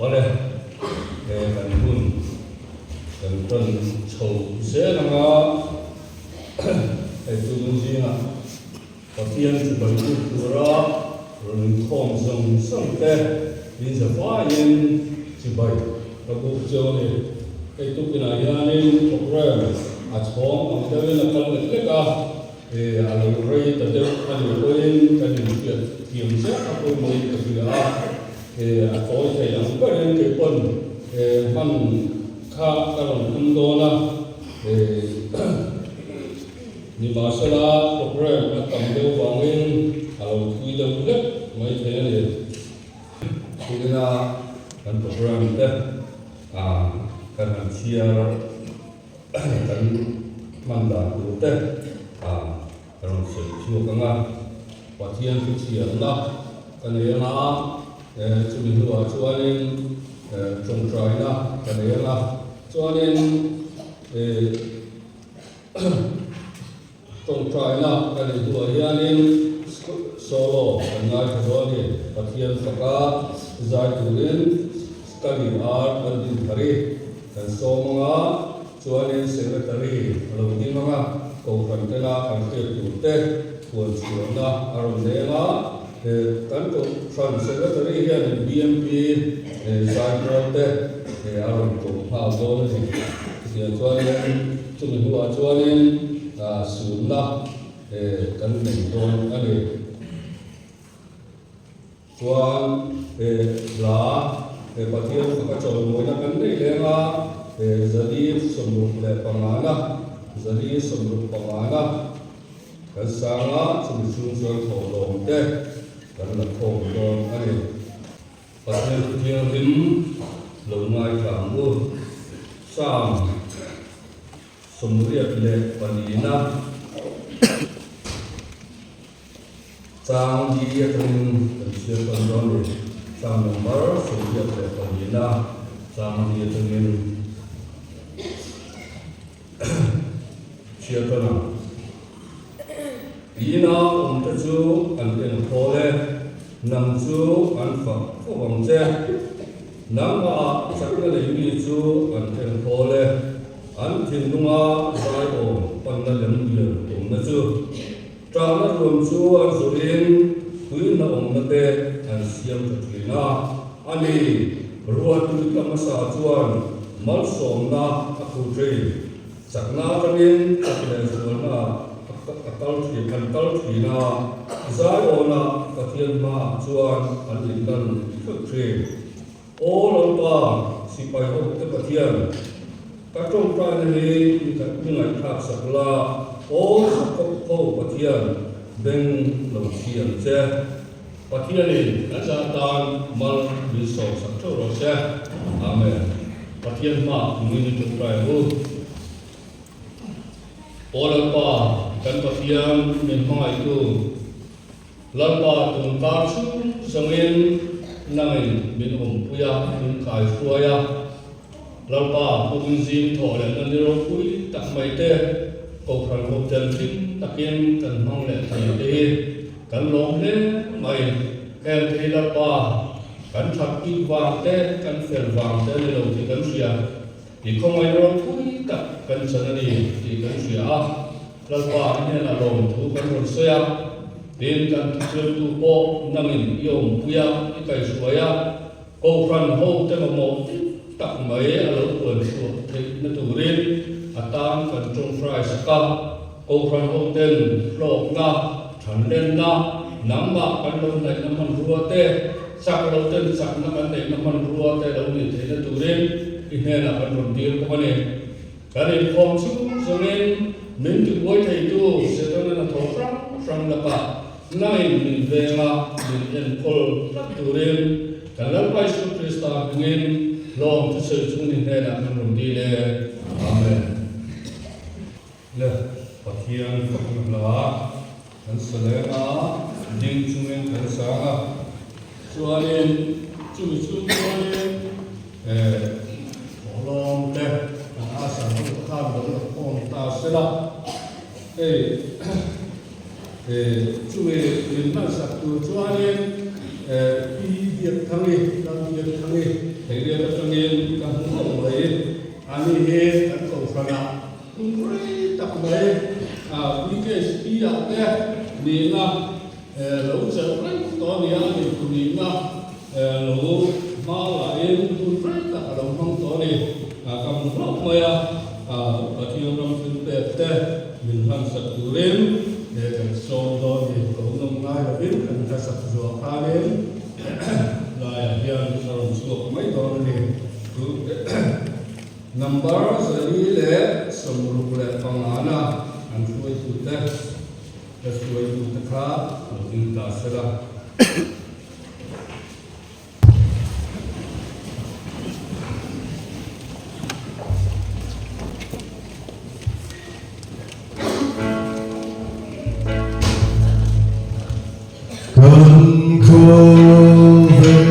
Awle, he kan hun kan tan chho zel anga hei tun zingah Pathian chu kan lut tura rawn inkhawm zawng zawng te min za faiin chibai ka buk cheu a ni. Hei tukinah hianin programme a chhawng ang deuhin a kal lek lek a, a lo rei ta deuh a nih pawhin kan inhriat thiam chiah a pawimawhin ka hria a, a tawi thei ang berin kei pawn hman kha ka rawn tum dawn a. Nimahsela, programme a tam deuh vangin a lo thui deuh hlek mai thei a ni. Tunina kan programme te kan han chhiar kan hman dan tur te ka rawn sawi chhuak ang a. Pathian thu chhiarna ka nei ang a, chumi hnuah chuanin tawngtaina ka nei ang a, chuanin Tawngtaina kan inhnuah hianin solo kan ngaithla dawn a ni. Pathian faka zai turin study ar kan din thar i, kan sawm ang a, chuanin secretary a lo ding ang a, kohhran tena kan hriat tur te huan chhuahna a rawn leng a. Kan kohhran secretary hianin BMP zaipawl te a rawn koh nghal dawn a ni. Chutiang chuanin chumi hnuah chuanin sunna kan nei dawn a ni. Chuan hla Pathian faka chawimawina kan nei leng a, 465na, 465na. Kan sang a, chumi chhung chuan thawhlawm te kan la khawm dawn a ni. Pathian thu thianghlim lo ngaithla ang u. Psalm 82na chang li atangin kan chhiar tawn dawn a ni. Psalm number 82na chang li atangin. Chhiar tawn ang. Ina awmte chu an enkhawl e, nang chu an fak fawk ang che. Nangmah chakna nei mi chu an enkhawl e, an thinlunga zai awm panna lem lian awmna chu. Ṭahna ruam chu an zawhin tuina awmna te an siam ṭha ṭhin a. A ni, ruahtui tla hmasa chuan malsawmna a thu ṭhin. Chakna aṭangin chak leh zualna a kal ṭhin, an kal ṭhin a, Zaiawnah Pathian hmaah chuan an inlan theuh ṭhin. Aw Lalpa, sipai hote Pathian, ka tawngtaina hi mi ngaihthlak sak la, aw Jakob ho Pathian, beng lo chhi ang che. Pathianin kan zah atan mal min sawm sak theuh rawh se. Amen. Pathian hmaah nungin i tawngtai ang u. Aw Lalpa, kan Pathian min hmangaihtu, Lalpa tun kar chhung zawngin nangin min awmpui a, min kaihruai a. Lalpa pum zing thawh leh na ni ropui tak mai te, Kohhran ho tel hlim takin kan hmang leh thei te hi kan lawm hle mai. Heng thei Lalpa kan that bik vang te, kan fel vang te a ni lo tih kan hria. I khawngaih ropui tak kan chan a ni tih kan hria a. Lalpa i hnenah lawmthu kan rawn sawi a, tin kan thuchhirtu pawh nangin i awmpui a, i kaihruai a, Kohhran hote mamawh dik tak mai a lo puan chhuah theihna turin a tan kan tawngtai sak a, Kohhran hoten hlawkna, thanlenna, nangmah kan lo neihna hmanrua te, chak lo ten chakna kan neihna hmanrua te lo nih theihna turin i hnenah kan rawn dil bawk a ni. Kan inkhawm chung chungin min tibuai theitu Setana hnathawh hrang hrang lakah nangin min veng a, min enkawl tlat turin kan Lalpa Isu Krista hmingin hlawm thusawi chung ni hnenah kan rawn dil e. Amen. Le Pathian fakna hla kan sa leng a, ding chungin kan sang a, chuanin chumi chung chuanin thawhlawm te kan asa deuh khan lo la khawm ta se la, hei Chumi min hmansak tur chuanin Pi Biakthangi, Lal Biakthangi Theiriat atangin ka hmu hlauh mai. Ani hi kan kohhranah hun rei tak mai BKSP ah te nihna lo chelh reng tawh a ni a, ani thu nihna lo hma lahin hun rei tak a lo hmang tawh a ni. Ka hmu hlauh mai a, Pathian ram thil pek te min hmansak turin kan sawm dawn a ni. Ka unawm ngai lovin kan hlasak zuah khanin laiah hian a rawn chhuak mai dawn a ni. Number 465 na an hruaitute la hruaitute kha lo ding ta se la. Kan khawvel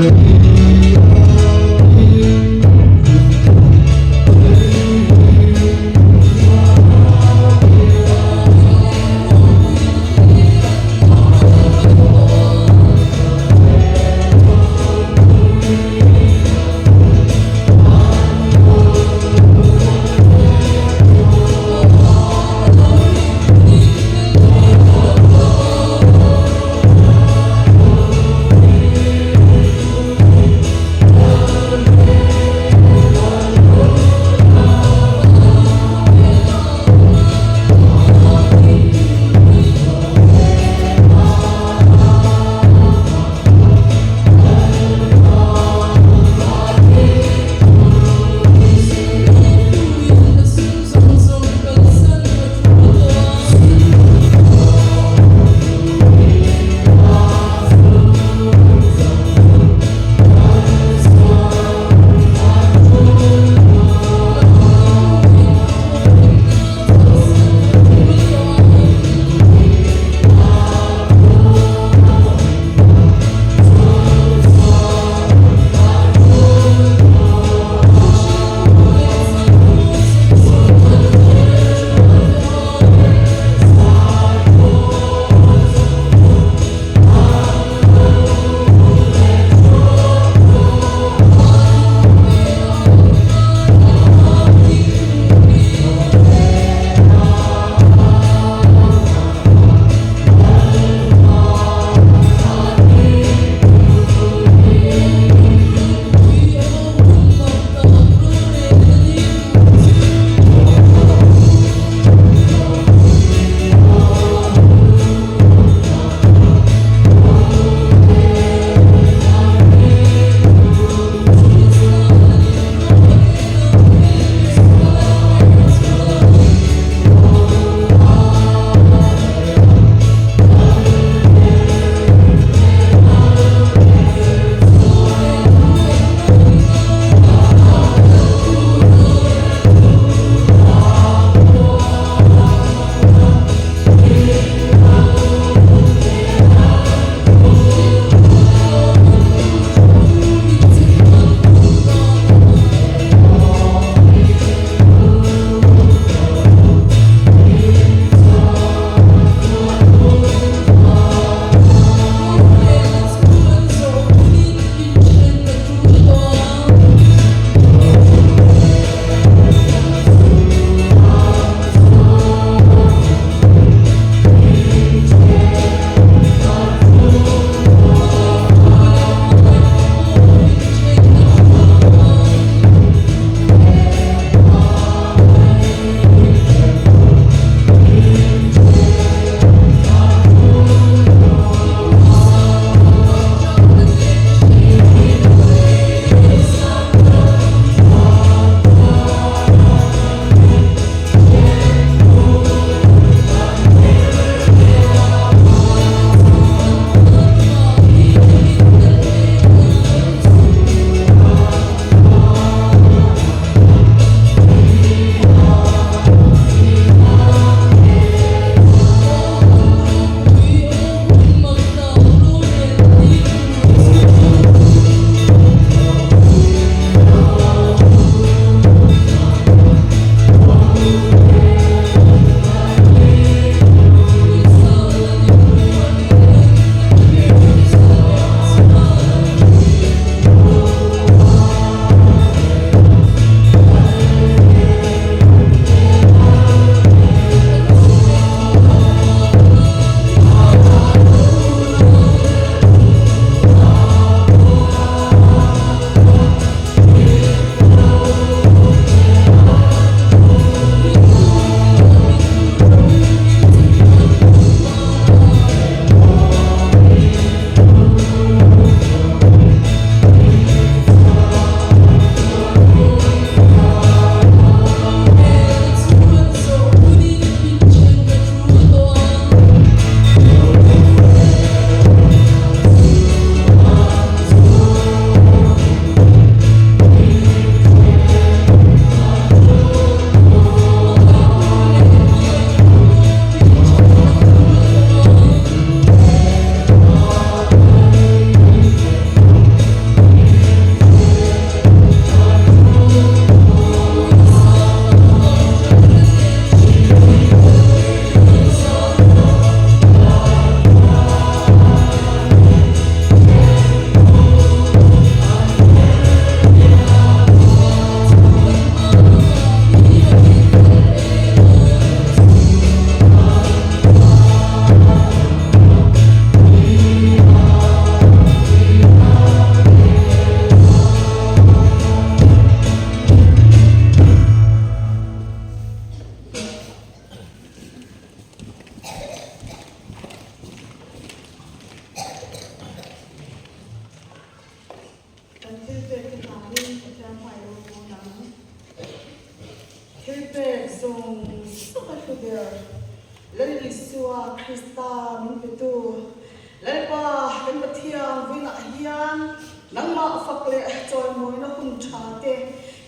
hian nangmah fak leh chawimawina hun tha te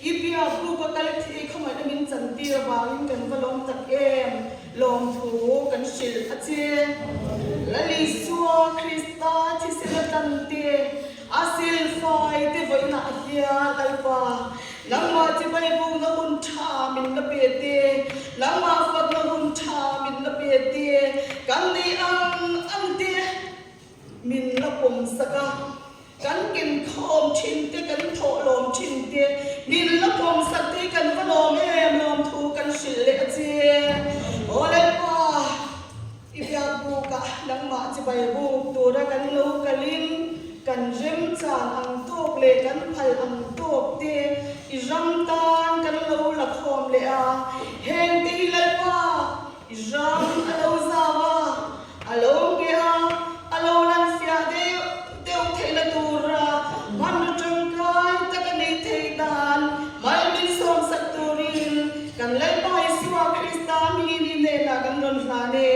i biak buk a kal thih ei khawngaihna min chantir avangin kan va lawm tak em? Lawmthu kan hrilh a che. Lal Isua Krista thisen a tlan te, a silfai te vawiinah hian Lalpa, nangmah chibai bukna hun tha min la pe te, nangmah fatna hun tha min la pe te, kan nei ang ang te min la pawm sak a. Kan kinkhawm thin te, kan thawhlawm thin te, min la pawmsak te hi kan va lawm em lawmthu kan hrilh leh a che. Aw Lalpa, i biak bukah nangmah chibai buk tura kan lo kalin kan remchang ang tawk leh kan phal ang tawk te i ram tan kan lo la khawm leh a. Heng te hi Lalpa, i ram a lo zau a, A lo nge a, a lo lan fiah deuh deuh theihna tura hmanraw tangkai tak a neih theih dan mal min sawmsak turin kan Lalpa Isua Krista hmingin i hnenah kan rawn hlan e.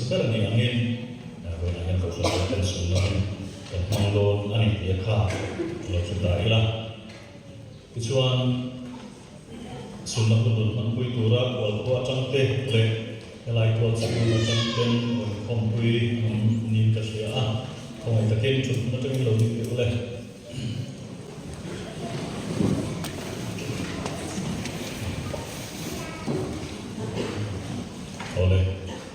hmasa ber ni angin vawiinah hian Kohhran pawh kan sunna hun kan hmang dawn a ni tih a kha lo hre ta ila. Tichuan, sunna hun rawn hmanpui tura kualkhua atangte leh helai tual chhung atang ten rawn khawmpui an awm niin ka hria a, khawngaih takin thutna atangin lo dik teh u le. Awle,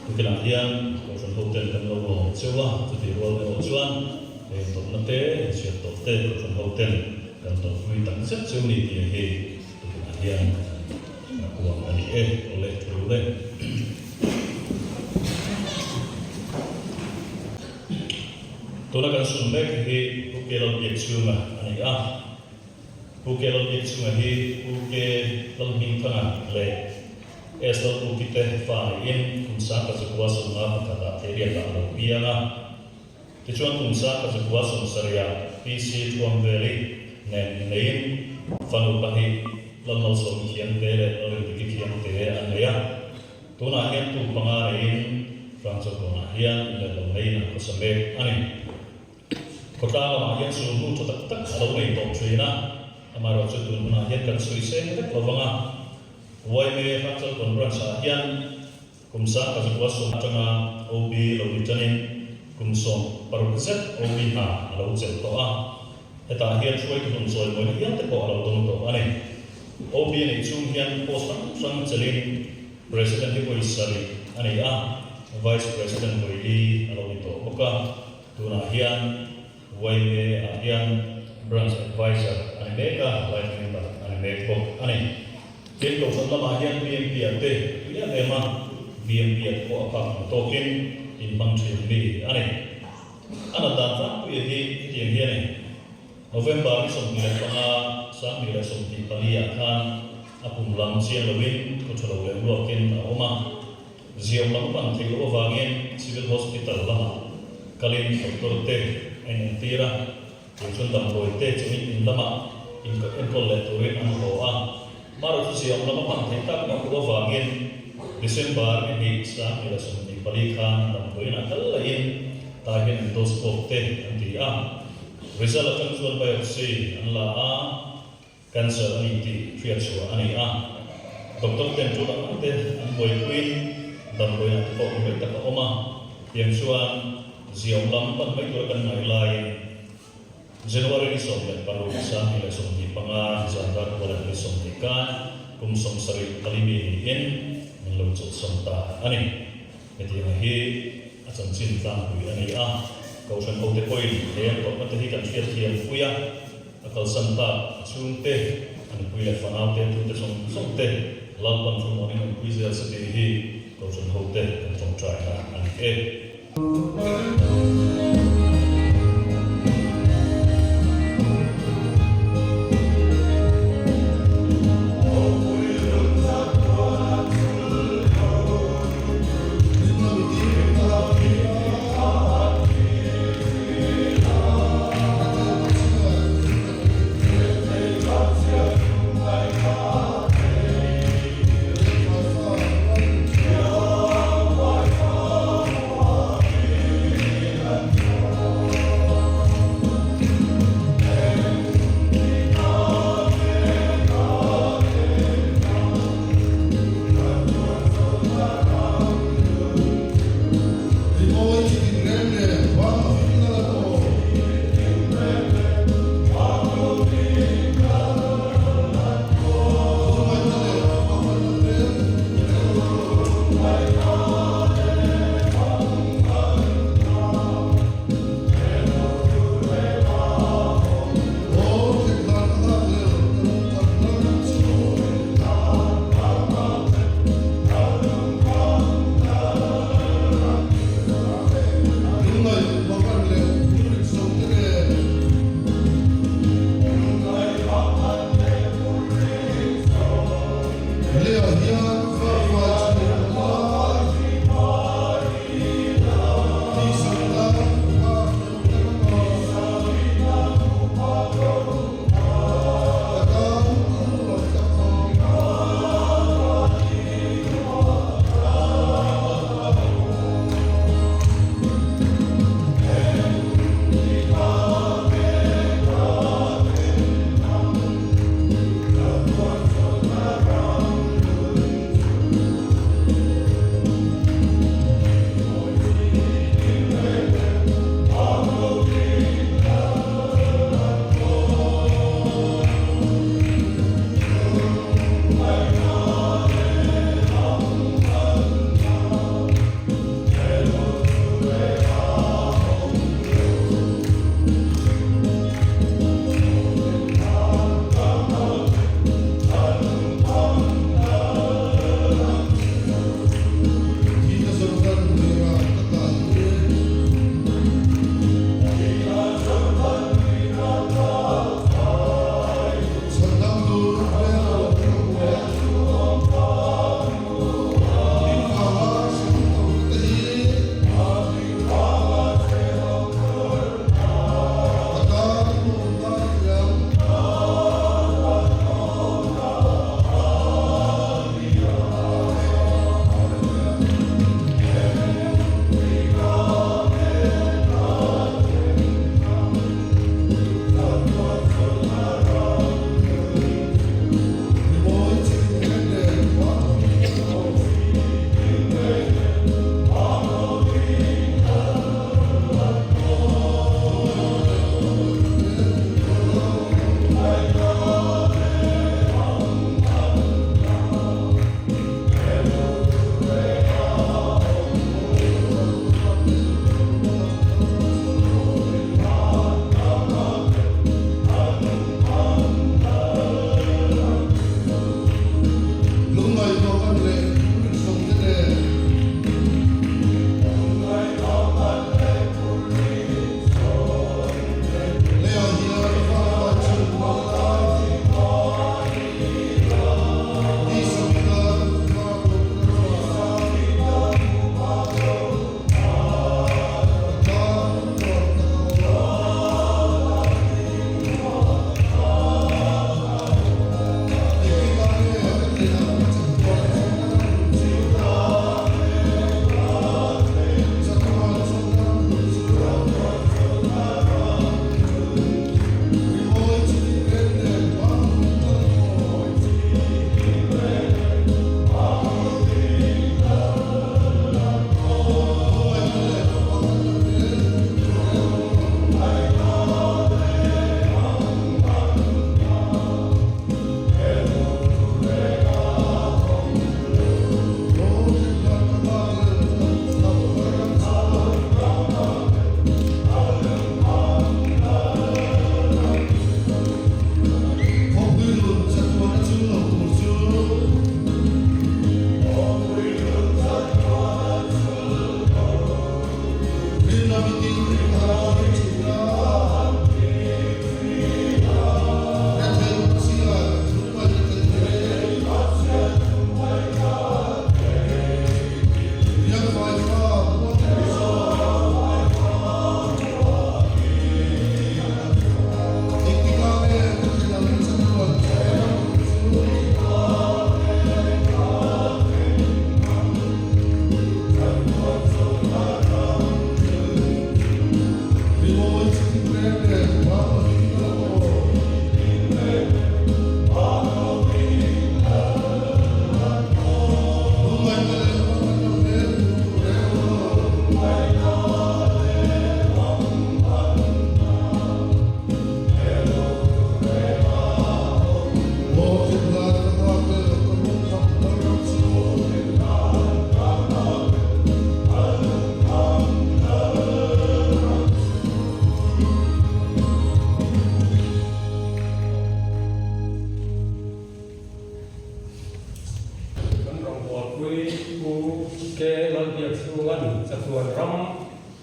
tukinah hian Kohhran hoten kan lo lawm cheu a, chutih rual erawh chuan heng tawpna te, chhiat tawp te Kohhran hoten kan tawpui tak zet cheu ni tih hi tukinah hian kan uang a ni e. Awle, thu le. Tuna kan sun mek hi Pu Ke Lalbiakchhunga a ni a. Pu Ke Lalbiakchhunga hi Pu Ke Lalhmingthanga leh S. Lalpuki te fa niin kum 1950 pakhatah Theiriatah a lo piang a. Tichuan kum 1970ah PC Thuamveli nen inneiin fanu pahnih Lalmalsawmi Khiangte leh Lalrindiki Khiangte an nei a. Tunah hian tu panga neiin Hrangchawkawnah hian leh lo neiin an khawsa mek a ni. Khawtlang lamah hian sulhnu tha tak tak a lo nei tawh thin a, amaherawh chu tun hunah hian kan chhui seng vek lo vang a. YMA Hrangchawkawn Branch-ah hian kum 1910 atanga OB lo ni tanin kum 16 zet OB hna a lo chelh tawh a, hetah hian hruaitu hnun chawimawina hial te pawh a lo dawng tawh a ni. OB a neih chhung hian post hrang hrang chelhin President hi vawi sarih a ni a, Vice President vawi li a lo ni tawh bawk a. Tunah hian YMA ah hian Branch Advisor a ni mek a, Life Member a ni mek bawk a ni. Tin, Kohhran lamah hian BMP ah te a tui em em a, BMP ah te pawh a phak hmu tawkin inhmang thin mi a ni. A nat dan tlangpuia hi hetiang hi a ni. November ni 25, 2024 ah khan a pum lam chiang loin khaw tha lo leh luakin a awm a. Ziaw lam pan theih loh avangin Civil Hospital lamah kalin doctor te a inentir a, tiang chuan damdawi te chungin in lamah enkawl leh turin an haw a. Marawh chu ziaw lam a pan theih tak tak loh avangin December ni hnih 2024 khan damdawiinah kal lahin tai hian endoscope te an ti a. Result atang chuan biopsy an la a, cancer a ni tih hriatchhuah a ni a. Doctor ten tul ang ang te an buaipuiin damdawiinah te pawh hmeh tak a awm a, tiang chuan ziawm lam pan mai tura kan ngaih laiin January ni 16 2025 zan dar kuala ni 20 khan kum 74 mi niin min lo chawlhsawm ta a ni. Hetiang hi a chanchin tlangpui a ni a, Kohhran hote pawhin he an tawrhna te hi kan hriatthiam pui a, a kalsan tak a chhungte, a nupui leh fanaute, tute zawng zawng te Lalpan thlamuanin awmpui zel se tih hi Kohhran hote kan tawngtaina a ni e.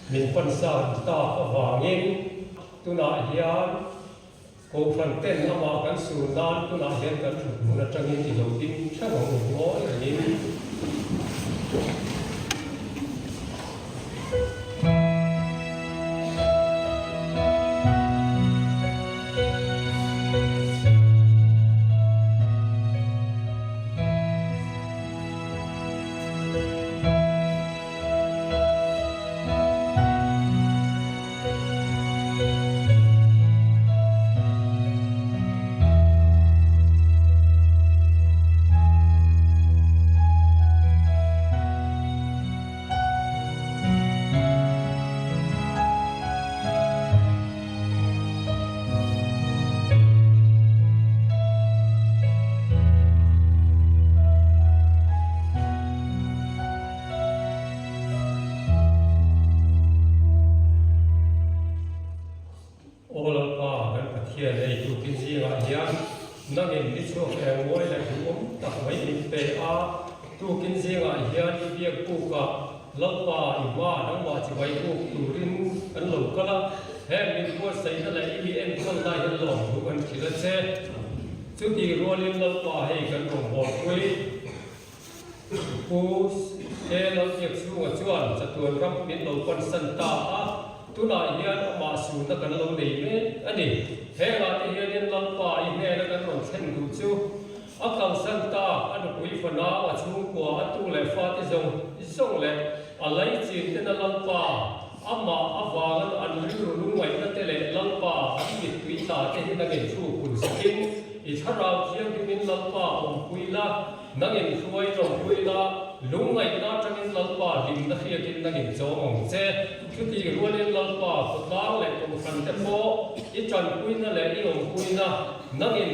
min pansan tak avangin tunah hian Kohhran ten amah kan sur nan tunah hian kan thut hmun atangin i lo ding theuh ang u ngawi rengin. Aw Lalpa, kan Pathian ei tukin zingah hian nangin ni chhuak eng mawi leh duhawm tak mai min pe a, tukin zingah hian i biak bukah Lalpa i hma nangmah chibai buk turin kan lo kal a, heng min buatsaihna leh i mi enkawl lai hian lawmthu kan hrilh a che. Chutih rualin Lalpa hei kan rawngbawlpui. Pu He Lalbiak chhunga chuan chatuan ram min lo pansan ta a, tunah hian amah suhna kan lo nei mek a ni. Hengah te hianin Lalpa i hnena kan rawn thlen duh chu a kalsan tak, a nupui fanau, a chhungkua, a tu leh fate zawng zawng leh a laichin tena Lalpa amah avanga an rilru lungngaihna te leh Lalpa an mittui tla te hi nangin thu kun sakin i thlarau thianghlimin Lalpa awmpui la, Nangin hruai lawmpui la, lungngaihna atangin Lalpa hlimna hriatin nangin chawm ang che. Chutih rualin Lalpa khawtlang leh kohhran te pawh i tanpuina leh i awmpuina nangin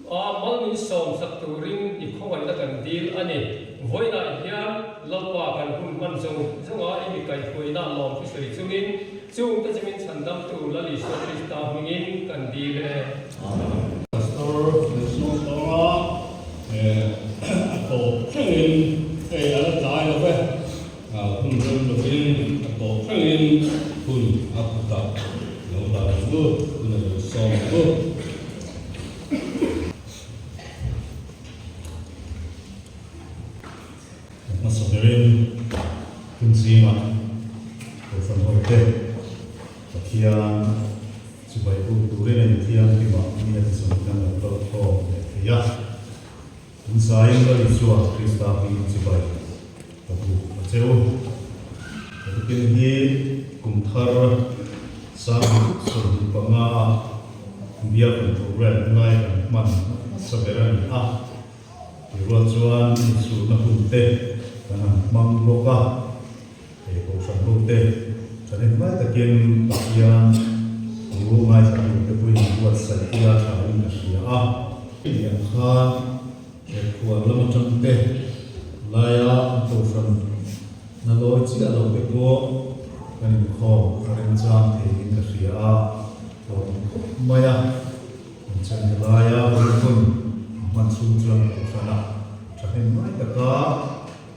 a mal min sawmsak turin i khawngaihna kan dil a ni. Vawiinah hian Lalpa kan hun hman zawng zawnga i mi kaihhruaina lawm thusawi chungin chungte chu min chhandamtu Lal Isua Krista hmingin kan dil e. Amen. Pastor Lalsawmsawma a tawp thlengin hei a la tlai lo ve, hun rem lovin a tawp thlengin hun a kutah lo dah ang u, hun a lo sawm ang u. Hmasa berin hun zingah Kohhran hote Pathian Chibai buk turin a inthianghlimah mi a tizawm kan lo kal khawm leh thei a. Kan zaiin Lal Isua Krista hmingin chibai ka buk a che u. Ka tukin hi kum thar 2025 a Biakun Programme ngai kan hman hmasa ber a ni a. Tirual chuan inchhunna hun te kan han hmang bawk a. Hei Kohhran hote ṭhahnemngai takin Pathian thu ngaithla turte pawhin an buatsaih ila ṭhain ka hria a. Hei ang khan he khual lam aṭang te laia an Kohhran na lawi chiah lo te pawh kan inkhawm a remchang theiin ka hria a, hlawm khawp mai a. Inchhan helaia hun hun a hman chhung chuan Kohhrana ṭhahnemngai taka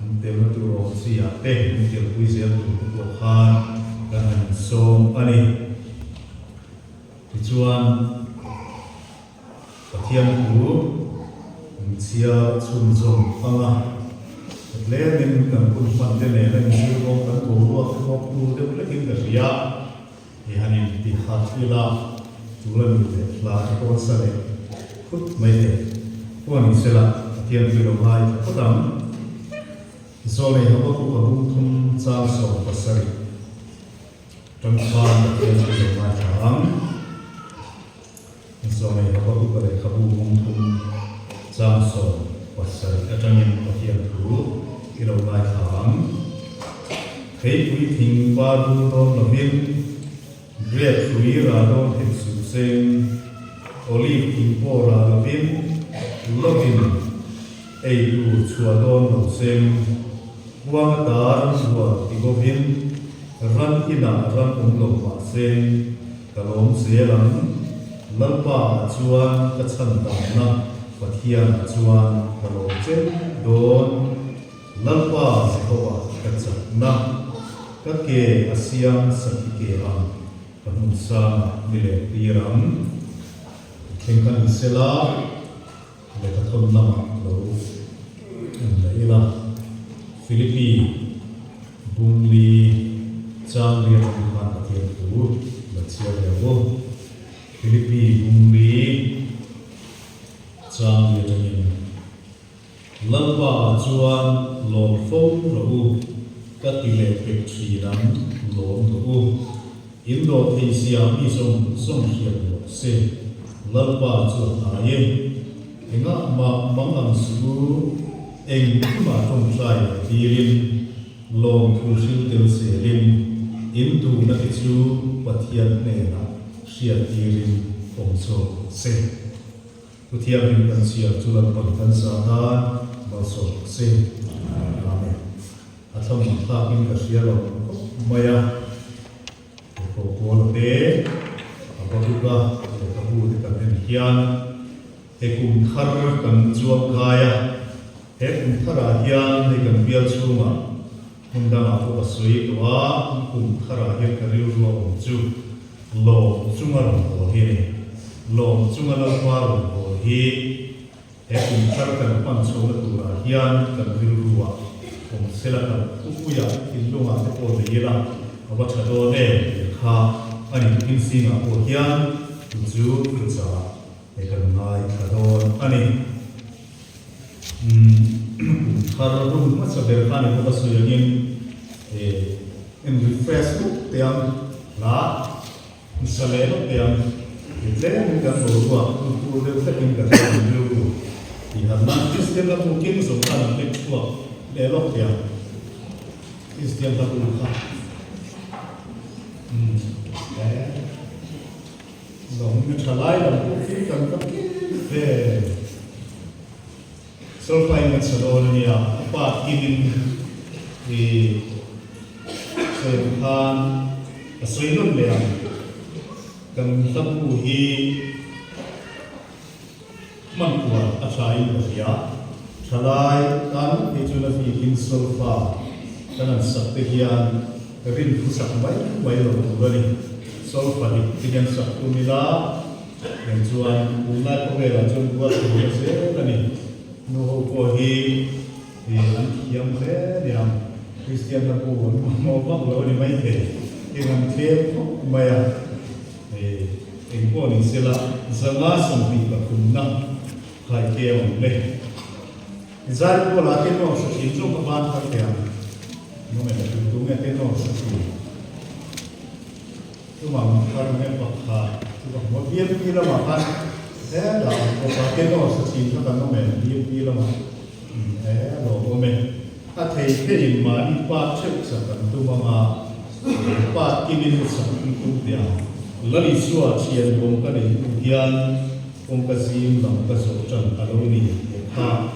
An telna tur awm chi ah te min telpui zel tur te pawh khan kan han insawm a ni. Tichuan, Pathian thu min chhiar chhunzawm ang a, tlemin kan hun hman te nena inzir bawk kan boruak te pawh hnu deuh hlekin ka hria. I han inti harh ila, tul a nih leh hla te pawh sa leh phut mai thei. Pawh ni sela, Pathian chu lo ngai tha phawt ang. Zawlei Habakkuk a bung thum chang 17 tangkhan Pathian chu lo ngai tha ang. Zawlei Habakkuk a lehkhabu bung thum chang 17 atangin Pathian thu i lo ngai thla ang. Theipui thing par bul dawn lovin, grape hrui rah dawn hek suh seng, olive thing pawh rah lovin, lovin ei tur chhuah dawn lo seng, huang ata ram rual ti bawkin ran inah ram awm lo mah seng, ka lawm zel ang. Lalpa ah chuan ka chhan danna Pathian ah chuan ka lawm cheu dawn. Lalpa Jehovah ka chakna. Ka ke a siam sakhi ke ang, ka hmun sangah ni leh tir ang. Thleng kha ni sela, lehkha thawn lamah lo en leh ila. Philippi Bungli chang riat atang khan Pathian thu la chhiar leh ang u. Philippi Bungli chang riat atangin. Lalpa ah chuan lawm fo rawh u, ka ti leh pek thin ang, lawm rawh u. In dawh thei zia mi zawng zawng hriat rawh se, Lalpa chu a hnai e. Engah mah mang ang suh u, engkimah tawngtai leh tirin, lawmthu hril tel zelin, in duhna te chu Pathian hnenah hriat tirin awm chawk se. Pu Thianghlim kan chhiar chu Lalpan kan sa tan malsawm se. Amen. A thlamuan thlakin ka hria lo khawp mai a. Lehkhaw pawl te, a va buk a, lehkhabu te kan en hian he kum thar kan chuang kai a. He kum tharah hian hei kan bial chhungah hmun dangah pawh ka sawi tawh a, kum tharah hian ka rilru a awm chu Lawm chunga rawn hawl hi a ni. Lawm chunga Lalpa rawn hawl hi he kum thar kan hman chhohna turah hian kan rilruah awm sela kan thupuiah thinlungah te pawh nei ila a va tha dawn em tih kha a ni. Tukin zingah pawh hian chu chu thuchah he kan ngai thla dawn a ni. Kum thar hun hmasa ber kha ni bawk a sawi angin in refresh bawk teh ang. Hla hmasa leh lawk teh ang. I tlemin kan boruak hun tur deuh hlekin ka hria ang rilru tih han nan Kristian hla bu kim zawng khan an lek chhuak leh lawk teh ang. Kristian hla bu kha umm Lawng mi tha lai lam pawh khi kan va kim ve. Solfa in kan sa dawn a nia, a pa kimin i sawi ang khan a sawi nawn leh ang. Kan hlabu hi hman kual a tha in ka hria. Thalai tan phei chuan a bikin solfa kan han sak te hian rin thu sak mai mai lo tur a ni. Solfa dik te hian sak tum ila eng chuan tunlai khawvelah chuan rual tur a zel a ni. Nu ho pawh hi an thiam hle aniang Kristian hla pawh an mamawh vak lo a ni maithei. Eng an tlem khawp mai a. Eng pawh ni sela zanga 23 na khai ke a awm le. Zai pawlah te nawr hre thin zawk a ban thar teh ang. Nge ka tum tu nge te nawr hre thin. Tumah min thar nge pakhat chu ka hmu a BMP lamah khan he dah ang bawk a te nawr hre thin kha kan awm em BMP lamah he lawm awm e. A thei theiin mahni pa theuh sak an tum anga pa kimin sak an tum teh ang. Lal Isua thian kawng ka nei hnu hian Kawngka zim lam ka zawh tan a lo ni tih kha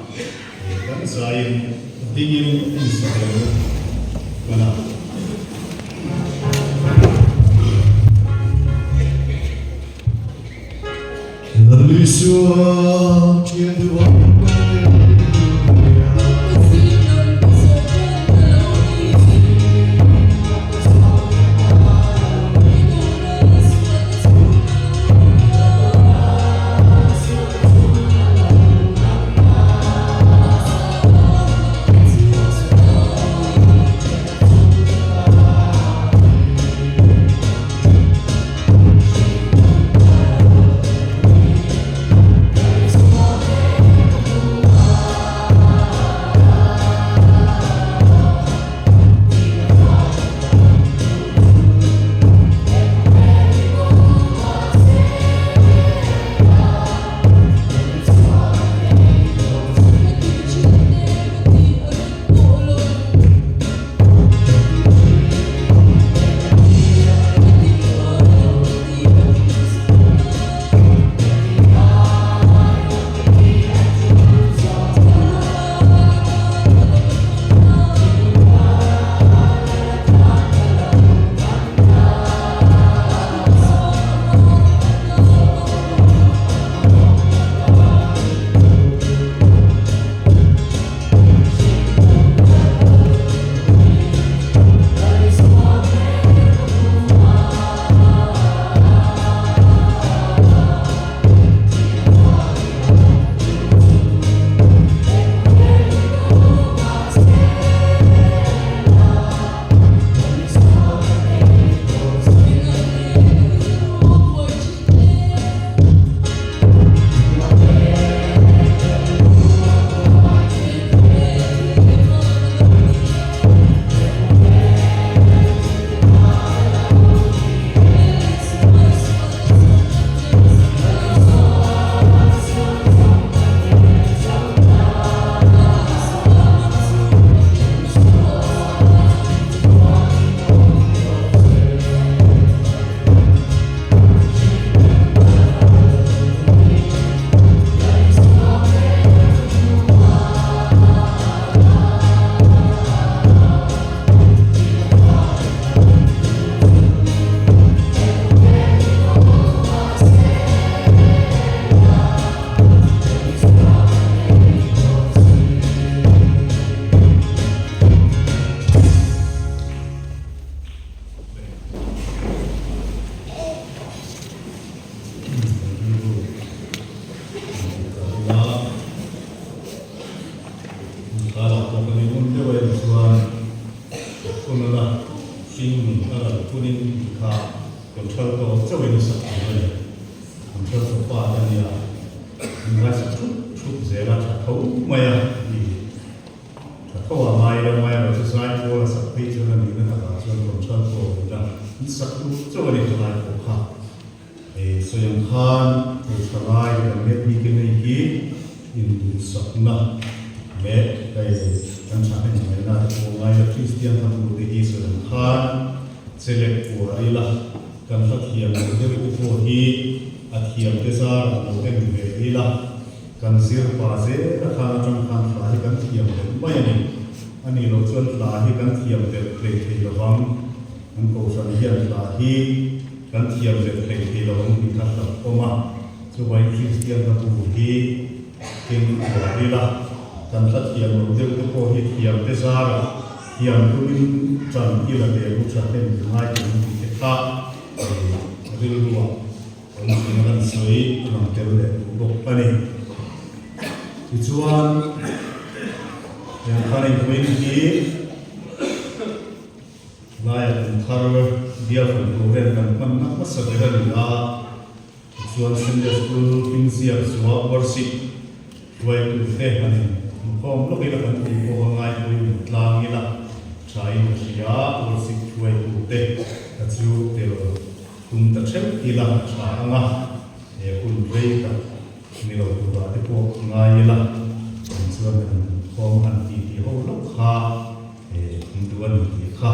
kan zaiin dingin in sa ve u kan a. Lal Isua thian duhawm ka nei Hring nun a ral hunin tih kha contralto chauhin a sak tur a ni. Contralto part a nia, min ngaihsak thut thut zel a, tha tho mai a ni. Tha tho a ngai lo mai erawh chu zai pawl a sak phei chuan a nihna takah chuan contralto ina an sak duh chauh a ni thalai pawh kha. Hei sawi ang khan hei thalai kan let bik in hei hi induhsakna leh hei kan thahnem ngaihna te pawh ngai la Kristian hnamtu te hi sawi ang khan chelek puar ila kan hla thiam lo deuh te pawh hi a thiam te zarah lo en ve ila kan zir pa zel a khan atang khan hla hi kan thiam belh mai a ni. A nih loh chuan hla hi kan thiam belh hlei thei lovang. Kan kohhran hian hla hi kan thiam leh hlei thei lo ang tih kha hlauhawm a, chuvangin Kristian hla bu hi keng uar ila, kan hla thiam lo deuh te pawh hi thiam te zarah thiam tumin tan ila leh lu tha hnem i ngai tih ang tih te kha rilruah awm thin a kan sawi a lang tel leh duh bawk a ni. Tichuan, heng khan inhmuin hi. Laia kum thar bial kan program kan hmanna hmasa ber a ni a, tichuan Sunday School hming ziak zuah worship hruaitute han inkhawm lawk ila kan tih pawh a ngai pawimawh tlang ila thain ka hria, worship hruaitute ka chu tel tum ta theuh ila a tha ang a, he hun rei tak ni lo turah te pawh ngai ila kan chuan kan inkhawm han tih tih ho lawk kha. He Hindu a ni tih kha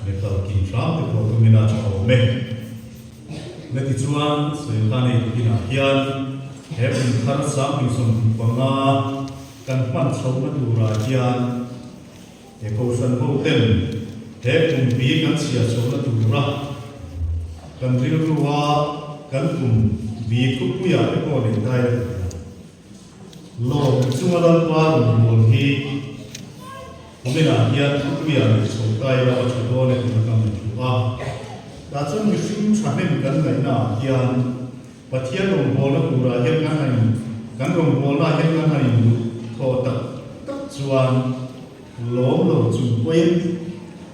metal kim hram te pawh tumin a tha awm e. Le tichuan sawi kha nei tukinah hian he kum thar 2025 kan hman chhohna turah hian he Kohhran ho ten he kum bi kan chhiar chhohna tura kan rilrua kan kum bi thupuiah te pawh nei ta ila ka ti ang. Lawm chunga Lalpa rawn bawl hi kuminah hian thupuia leh chhotai lama tha dawn e tih ka ngaihtuah a. Tah chuan mihring thahnem kan ngaihna ah hian Pathian rawngbawlna turah hian kan han in kan rawngbawlna ah hian kan han in duh thaw tak tak chuan lawm lo chung pawhin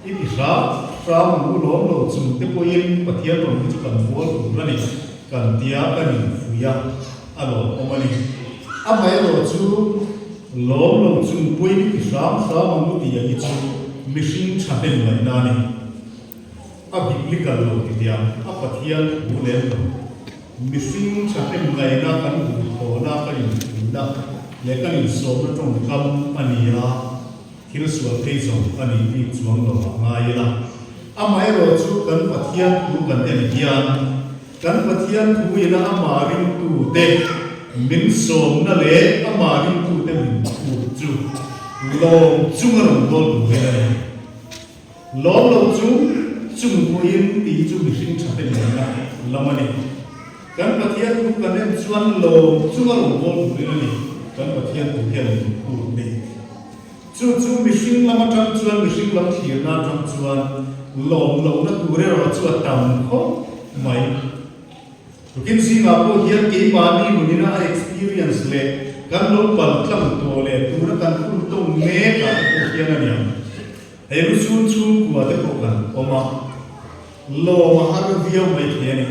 i ti hram hram ang u lawm lo chung te pawhin Pathian rawn hi chu kan bawl tur a ni kan tia kan infuih a. A lawmawm a ni. Amaherawh chu lawm lo chung pawhin i ti hram hram ang u tih a hi chu mihring thahnem ngaihna a ni. A biblical lo ti tiang a Pathian thu lem lo. Mihring thahnem ngaihna kan duhthawhna, kan inpuihna leh kan insawmna tawngkam a ni a, thil sual phei zawng a nih bik chuang lo ah ngai ila. Amaherawh chu kan Pathian thu kan en hian Kan Pathian thuina amah ringtute min sawmna leh amah ringtute min phut chu lawm chung a rawn dawl turin a ni. Lawm lo chung chung pawhin tih chu mihring tha te nunna lam a ni. Kan Pathian thu kan en chuan lawm chung a rawn dawl turin a ni. Kan Pathian thu hian min phut ni. Chu chu mihring lam atang chuan, mihring lam thlirna atang chuan lawm lohna tur erawh chu a tam khawp mai. Tukin zingah pawh hian keimahni nunina a experience leh kan lo pal tlang tawh leh tuna kan hun tawng mek ah te pawh hian a niang. Hei lusun chhungkua te pawh kan awm a, lawm a har viau mai thei a ni.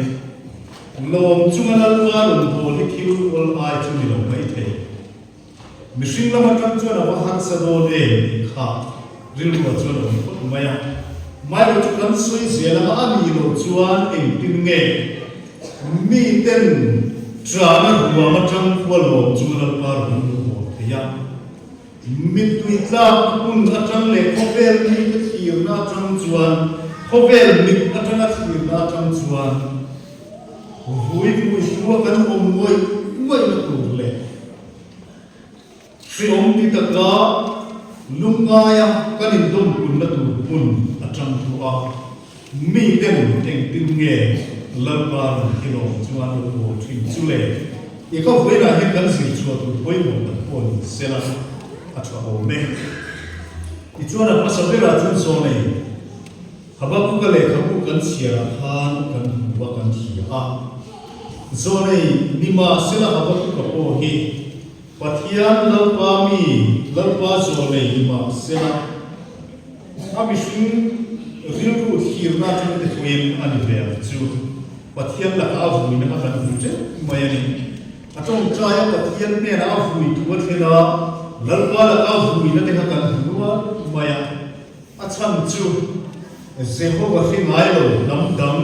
Lawm chunga Lalpa rawn bawl hi thil awl ai chu ni lo mai thei. Mihring lam atang chuan a va harsa dawn em tih kha rilruah chuan a awm phawt mai a. Mailo chu kan sawi zel anga a nih loh chuan engtin nge miten ṭana ruam atang khua lawm chu Lalpa rawn lu haw thei a. Mittui tlak hmun atang leh khawvel mite thlirna atang chuan khawvel mit atanga thlirna atang chuan vui vui hlua kan awm ngawih ngawihna tur leh Hreawm ti taka lungngaia kan indawmpunna tur hmun a tang thu a, miten engtin nge Lalpa rawn hi lawm chuan lo bawl thin chu le? I ka vawiinah hian kan zir chhuah tur pawimawh tak pawh ni sela a tha awm e. Tichuan a hmasa berah chuan zawn ei. Habakuka lehkhabu kan chhiarah khan kan hmu a, kan hria a. Zawnei nimahsela Habakuka pawh hi Pathian Lalpa mi, Lalpa zawnei nimahsela a mihring rilru. thlirna atang te pawhin a ni ve ang chu. Pathian lakah a vuina kha kan hmu teuh mai a ni. A tawngtaia Pathian hnenah a vui thu a thlen a, Lalpa laka a vuina te kha kan hmu nual mai a. A chhan chu Jehova hre ngai lo hnam dang,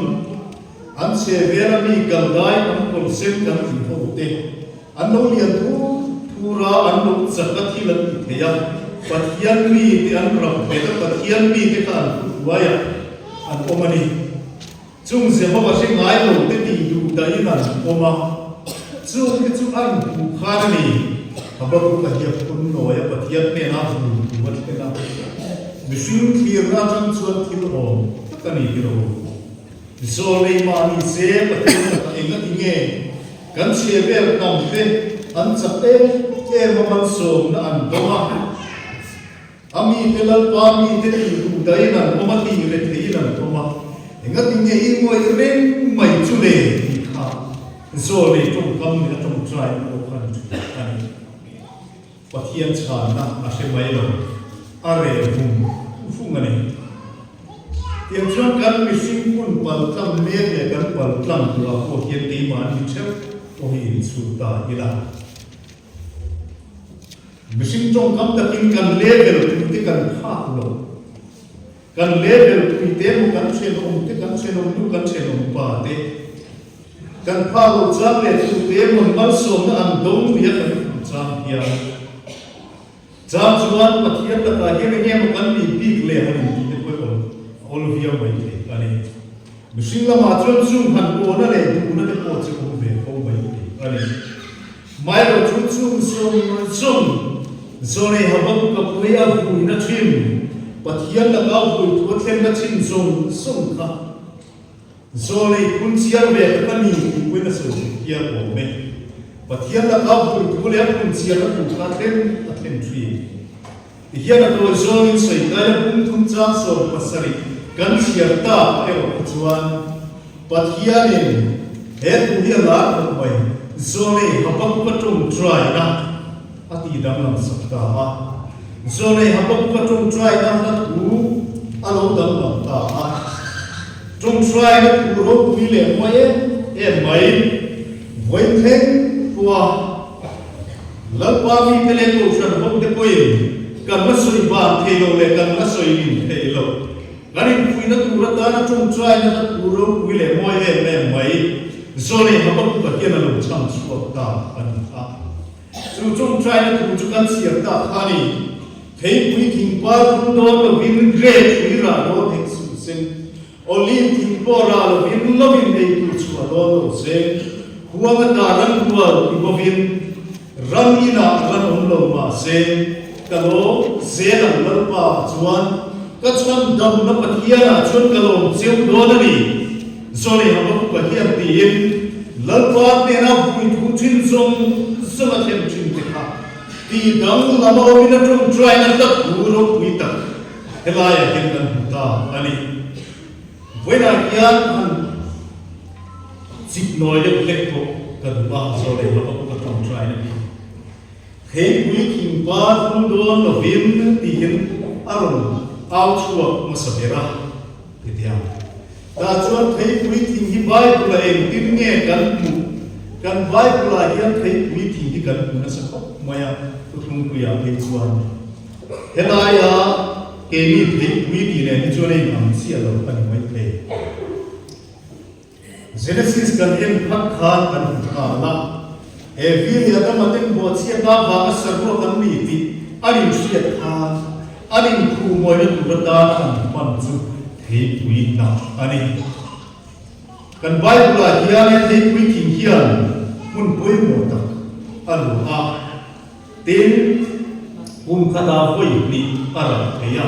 an chhe vela mi kal dai an kawr sen kan tih ho te, an lo lian thur thur a, an lo chak a thil an ti thei a, Pathian mi te an ram bet a, Pathian mi te kha an thu hruai a, an awm a ni. Chung Jehova hre ngai lo te tih duh dahin an awm a, chung te chu an hmuh khan a ni. Habakuka hi a phun nawi a, Pathian hnenah vun thu a thlen a, mihring thlirna atang chuan thil awm tak a ni ti lo. Zawlei mah ni se Pathian lakah eng a ti nge? Kan chhe vel hnam te an chak em em a, malsawmna an dawng a. A mite Lalpa mite tih duh dahin an awm a, tih retheiin an awm a, engati nge i ngawih reng mai chu le tih kha Zawlei tawngkam leh a tawngtai pawh khan ṭha a ni. Pathian chhanna a hre mai lo, a reh vung vung a ni. Tiang chuan kan mihring hun paltlang mek leh kan paltlang turah pawh hian keimahni ṭheuh pawh hi inchhut ta ila. Mihring tawngkam takin kan level puite kan phak lo. Kan level puite emaw kan thenawm te, kan thenawm nu, kan thenawm pa te kan phak lo chang leh tute emaw malsawmna an dawng nia kan hmuh chang hian chang chuan Pathian lakah hian enge emaw kan nih bik leh han intih te pawh i awl viau mai thei a ni. Mihring lamah chuan chung han awna leh duhna te pawh chu awm ve fo mai thei a ni. Mailo chu chung zawng zawng Zawlei Habakuka pui a vuina thin, Pathian laka vui thu a thlenna thin zawng zawng kha Zawlei phun chiar ve tak a ni tih puiin a sawi theih hial awm e. Pathian laka vui thu leh a phun chiarna thu kha thlen a thlen thin. Tihian a tawi zawngin sawi kaina pum thum chang 70 kan chhiar tak erawh kha chuan Pathianin he thu hi a lar khawp mai, Zawlei Habakuka tawngtaina a tih danglam sak ta a. Zawlei Habakuka tawngtaina hla thu a lo danglam ta a. Tawngtaina thu ropui leh mawi em em mai, vawi thleng khua. Lalpa mite leh Kohhran hote pawhin kan la sawi ban thei lo leh kan la sawi nin thei lo. Kan inpuihna tur atana tawngtaina hla thu ropui leh mawi em em mai Zawlei Habakuka hian a lo chhang chhuak ta a ni a. Chu tawngtaina thu chu kan chhiar tak kha a ni. Theipui thingpar vul dawn lovin rek pui rah dawn hek suh sen. Olive thing pawh rah lovin lovin ei tur chhuah dawn lo se, huang ata ran rual ti bawkin ran inah ran awm lo mah se, ka lawm zel ang Lalpa ah chuan ka chhan damna Pathian ah chuan ka lawm cheu dawn a ni. Zawlei Habakuka hian tiin Lalpa hnena vui thu thin zawng zawng a thlen thin te kha ti dang lam a awmin a tawngtaina hla thu ropui tak Helaiah hian kan hmu ta a ni. Vawiinah hian han chip nawi deuh hlek pawh ka duh a, Zawlei Habakuka tawngtaina hi Theipui thingpa thul dawn lovin tiin a rawn au chhuak hmasa ber a, hetiang tah chuan Theipui thing hi Bible-ah engtin nge kan hmuh? Kan Bible-ah hian Theipui thing hi kan hmu nasa khawp mai a, Thuthlungpuiah phei chuan. Helaia keini theipui tih nen hi chuan a inang chiah lo a ni mai thei. Genesis kan en phat khan kan hmu nghal a, Evi leh Adama ten buahchhiatna avanga saruak an ni tih an inhriat khan an inphuhmawina tur atana an hman chu theipui hnah a ni. Kan Bible-ah hian he theipui thing hian hmun pawimawh tak a luah a. Tin, kum khatah vawi hnih a rah thei a,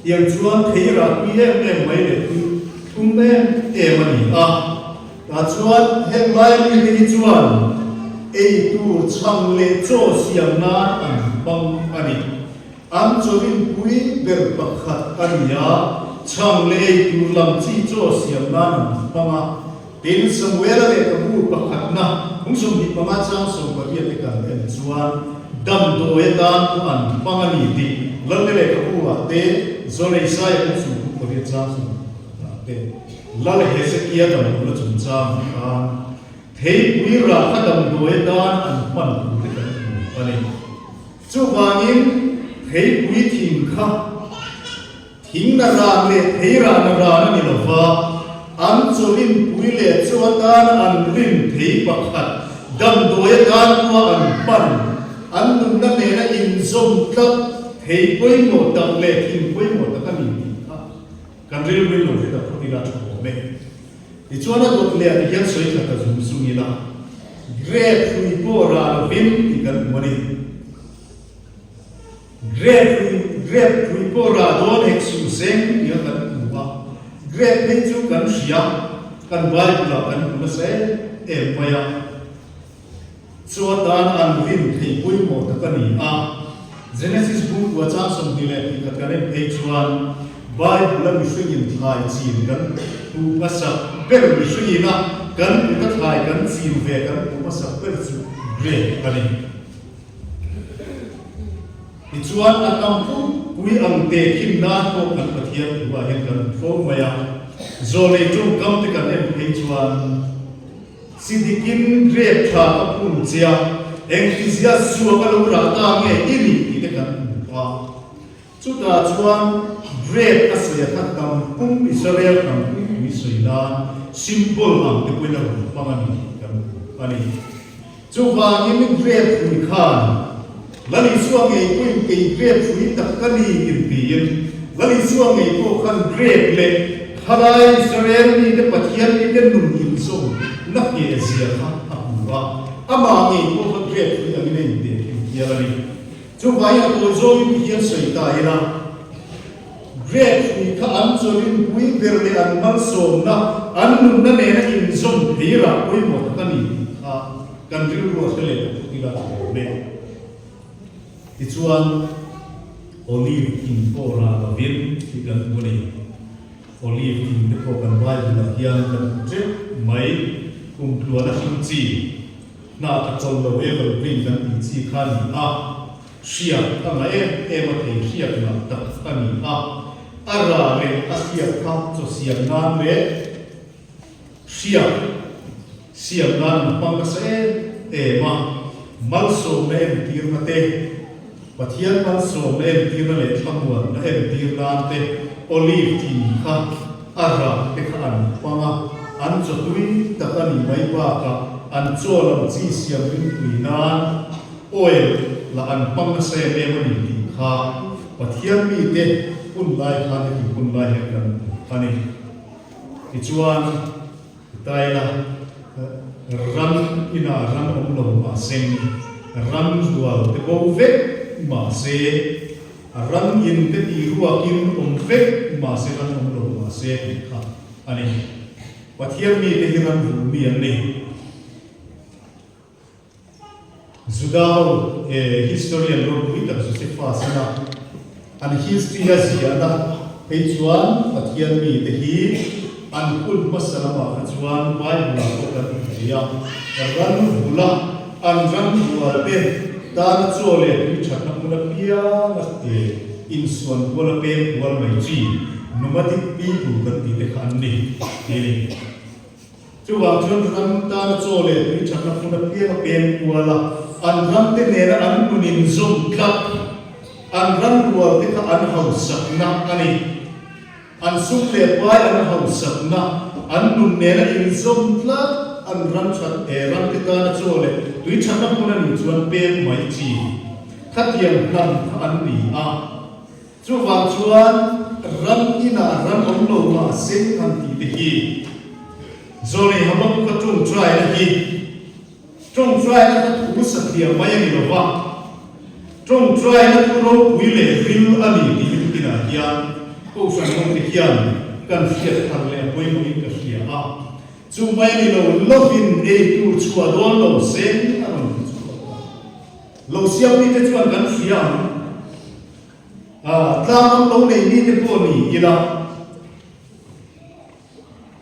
tiang chuan thei rah tui em em mai leh tui thlum em em a ni a. Tah chuan heng laia mite hi chuan ei tur chhang leh chaw siam nan an hmang a ni. An chawinpui ber pakhat a ni a, chhang leh ei tur lam chi chaw siam nan an hmang a. Tin, Samuela lehkhabu pakhatna hung 25 chang 18 te kan en chuan damdawi atan pawh an hmang a ni tih Lalte lehkhabu ah te Zawlei Saia hung 38 chang. te, Lal Hezekia damlohna chungchangah khan theipui rah kha damdawi atan an hman tur te kan hmu a ni. Chuvangin theipui thing kha thing na ran leh thei rah na ran a ni lo va, an chawlinpui leh chaw atan an rin thei pakhat damdawi atan pawha an hman, an nunna nena inzawm tlat thei pawimawh tak leh thing pawimawh tak a ni tih kha kan rilru in lo hre ta phawt ila tha awm e. Tichuan a dawt leh ah ti hian sawi thla ta zung zung ila, Grape hrui pawh rah lovin tih kan hmu a ni. Grape hrui, grape hrui pawh rah dawn hek suh seng tih kha kan hmu a. Grape phei chu kan hria, kan Bible ah kan hmu nasa em em mai a. Chu atan an rin theih pawimawh tak a ni a. Genesis bu kua chang 22 kan en phei chuan Bible-a mihringin thlai chin kan hmuh hmasak ber mihringina kan kuta thlai kan chin ve kan hmuh hmasak ber chu grape a ni. Tichuan a tam pumpui ang te khim nan pawh kan Pathian thu-ah hian kan hmu fo mai a. Zawlei tawngkam te kan en phei chuan Sidikin grape tha ka phun che a, engtizia zua ka lo rah ta nge i nih tih te kan hmu a. Chutah chuan grape a sawi a kha tam pum Israel hnam puipui sawi nan symbol ang te pawhin a rawn hmang a ni tih kan hmu a ni. Chuvangin grape hrui khan Lal Isua ngei pawhin kei grape hrui tak ka ni intiin Lal Isua ngei pawh khan grape leh khalai Israel mite Pathian mite nun inzawm na ngheh zia kha a hmu a, amah ngei pawh kha grape hrui angin a intehkhin hial a ni. Chuvangin a tawi zawngin ti hian sawi ta ila, Grape hrui kha an chawlin pui ber leh an malsawmna, an nunna nena inzawm thei rah pawimawh tak a ni tih kha kan rilru a hre leh ta phut ila tha awm e. Tichuan, Olive thing pawh rah lovin tih kan hmu a ni. Olive thing te pawh kan Bible-ah hian kan hmu teuh mai, kumtluana hring chi. Hnah tha chawl lo evergreen kan tih chi kha a ni a, hriak a ngah em em a thei hriak ngah tak a ni a, a rah leh a hriak kha chaw siam nan leh hriak siam nan an hmang nasa em em a, malsawmna entirna te, Pathian malsawmna entirna leh thlamuanna entir nan te olive thing kha a rah te kha an hmang a, an chaw tui tak a nih mai bakah an chaw lam chi siam ringpui nan oil lah an hmang nasa em em a ni tih kha Pathian mite hun lai khan heti hun lai hian kan hmu a ni. Tichuan. Taila, ram inah ram awm lo mahse, ram rual te bo vek mahse, ram in te tih ruakin awm vek mahse ram awm lo mahse tih kha a ni. Pathian mite hi ram rul mi an ni. Juda ho historian ropui tak Josephus ina an history a ziahna phei chuan Pathian mite hi an hun hmasa lamah kha chuan Bible ah pawh kan hmu thei a, ran vula an ran rual te tana chaw leh tui thatna hmun apianga insuan kual a peng kual mai chi nomadic people kan tih te kha an ni tih a ni. Chuvang chuan ram tana chaw leh tui thatna hmun apiang a peng kual a, an ramte nena an nun inzawm tlat, an ram rualte kha an hausakna a ni. An sum leh pai an hausakna, an nun nena inzawm tlat, an ram that eh ramte tana chaw leh tui thatna hmun a nih chuan peng mai chi khatiang hnam kha an ni a. Chuvang chuan ram inah ram awm lo mah se han tih te hi Zawlei Habakuka tawngtaina hi tawngtaina kha thu satliam mai a ni lo va, tawngtaina thu ropui leh ril a ni tih hi tukinah hian Kohhran hote hian kan hriat thar leh a pawimawhin ka hria a. Chu mai a ni lo, lovin ei tur chhuah dawn lo se a rawn ti chhuak a. Lo siam mite chuan kan hria ang. A, tlang an lo nei mite pawh ni ila,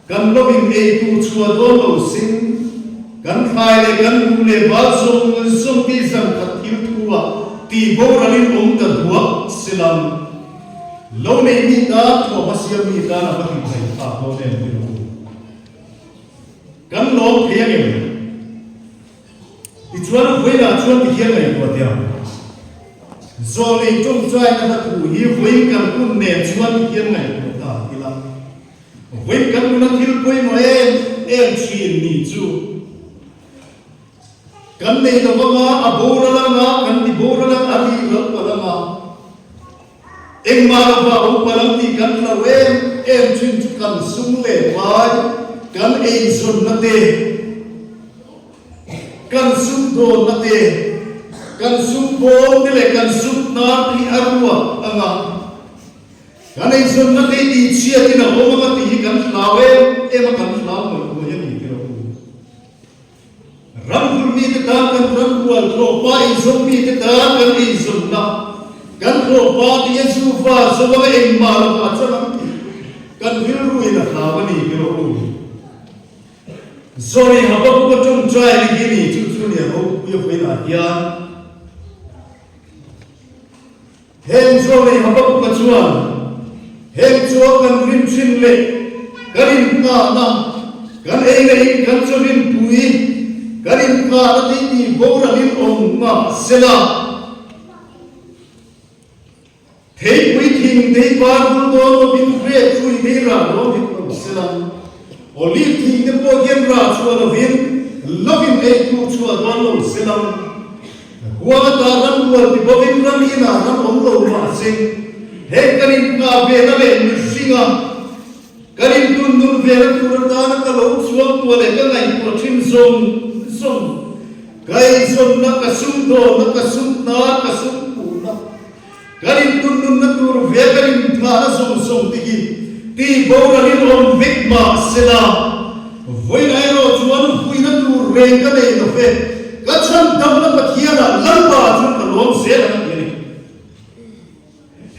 kan lovin ei tur chhuah dawn lo sin, kan thlai leh kan duh leh bal zawng zawng ti zan khat thil thu ah tih boralin awm ta duak se lang. Lo nei mi tan, thuama siam mi tan a va hlim thei phak dawn em. em ti rawh u. Kan lawm thei ang em? Tichuan vawiinah chuan ti hian ngaihtuah teh ang. Zawlei tawngtaina hla thu hi vawiin kan hun nen chuan ti hian ngaihtuah ta ila. Vawiin kan nuna thil pawimawh em em thin ni chu kan nei lo anga, a boral anga, kan ti boral ang, a ri ral palh anga, engmah lova awm palh ang tih kan hlau em em thin chu kan sum leh pai, kan eizawnna te, Kan sum dawnna te, kan sum bawm te leh kan sum hnar te hi a ruak ang a, kan eizawnna te hi tihchhiatin a awm ang a tih hi kan hlau em em a, kan hlau ngawih ngawih a ni ti rawh u. Ram hul mite tan kan ram rual thlawhpa eizawn mite tan kan eizawnna, kan thlawhpa te hi a zuva zo anga engmah lovah a chang ang tih kan rilruin a hlau a ni ti rawh u. Zawri Habakuka tawngtai ni hi ni chu chu nia ropui a vawiinah hian heng Zawri Habakuka chuan heng chuan kan rin thin leh kan inngahna kan ei leh in kan chaw rinpui kan inngahna tih tih boralin awm ngah sela. Theipui thing dei par bul dawn lovin grape hrui dei rah dawn hek lo sela, olive thing te pawh hian rah chhuah lovin lovin ei tur chhuah dawn lo sela, huang ata ram rual ti bawkin ram inah ram awm lo mahse heng kan inngah vena leh mihringa kan intun nun vena tur atana ka lo chhuang tuah leh ka ngaihtuah thin zawng zawng ka eizawnna ka sumdawnna ka sumhna ka sumpuhna Kan intunnunna tur ve kan inthahna zawng zawng te hi tih boralin awm vek mah sela, vawiin erawh chuan huina tur reng ka nei lo ve, ka chhandamna Pathianah Lalpa chuan ka lawm zel ang a ti a ni.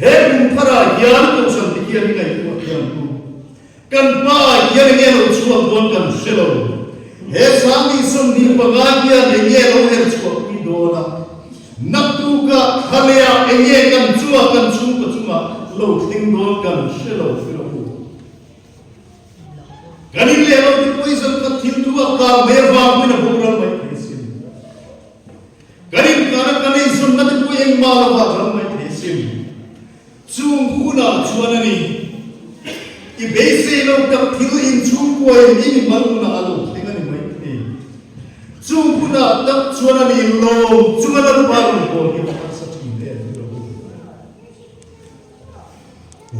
He kum tharah hian Kohhran te hian i ngaihtuah thiam tu. Kan pa hian enge lo chhuak dawn kan hre lo. He Sangni 25 hian enge lo her chhuah pui dawn a? Naktukah thlalehah enge kan chungah kan chhungkaw chungah lo thleng dawn kan hre lo hre lo u. Kan in leh lo te poison khat thil thu a kang mai avang pawhin a boral mai thei asin. Kan inkara kan eizawnna te pawh engmah lovah ral mai thei asin. Chung hunah chuan a ni, i beisei lo tak thil inchhungkuain i mimal hunah a lo thleng a ni mai thei. Chung hunah tak chuan a ni, lawm chunga Lalpa rawn bawl hi a harsa thin em ni lo.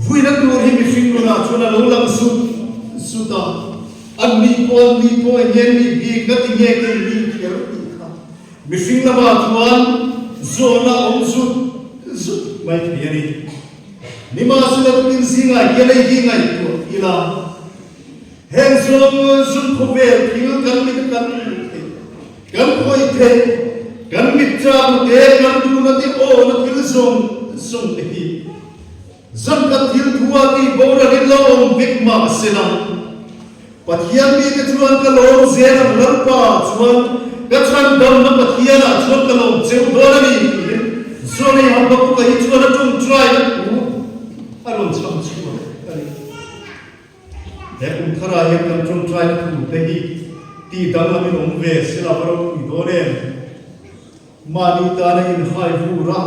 Vuina tur hi mihring nunah chuan a lo lang zut zut a, an ni pawh an ni pawh eng nge ni bik na ti nge kei ni kher tih kha mihring lamah chuan zawhna a awm zut zut mai thei a ni. Nimahsela tukin zingah hian hei hi ngaihtuah ila, heng zawng zung khawvel thil kan mit kan hmuh theih, kan khawih theih, kan mit chakna te, kan duhna te, awhna thil zawng zawng te hi zan khat thil thu a tih boralin lo awm vek mah sela, Pathian mite chuan ka lawm zel ang Lalpa chuan ka chhandamna Pathianah chuan ka lawm cheu dawn a ni tiin Zawlei Habakuka hi chuan a tawngtai a thu a rawn chham chhuak a ni. He kum tharah hian kan tawngtaina thu te hi tih danglamin awm ve sela va ropui dawn em? Mahni tana inhai vur a,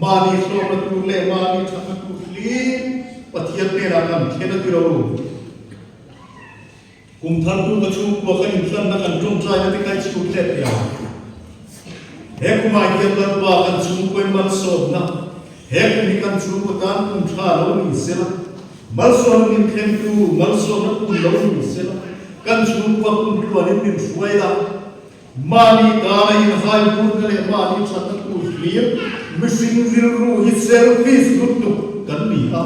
mahni hlawkna tur leh mahni thatna tur hlir Pathian hnenah kan thlen a ti lo. Kum thar tu ka chhungkua kan inhlanna kan tawngtaina te kai chhut let teh ang. He kumah hian Lalpa kan chhungkuain malsawmna, he kum hi kan chhungkaw tan kum tha lo ni sela, malsawmna min thlengtu malsawmna kum lo ni sela, kan chhungkua kum tluanin min hruai la, Mahni tana inhai burna leh mahni thatna tur hlir mihring rilru hi selfish lutuk kan ni a.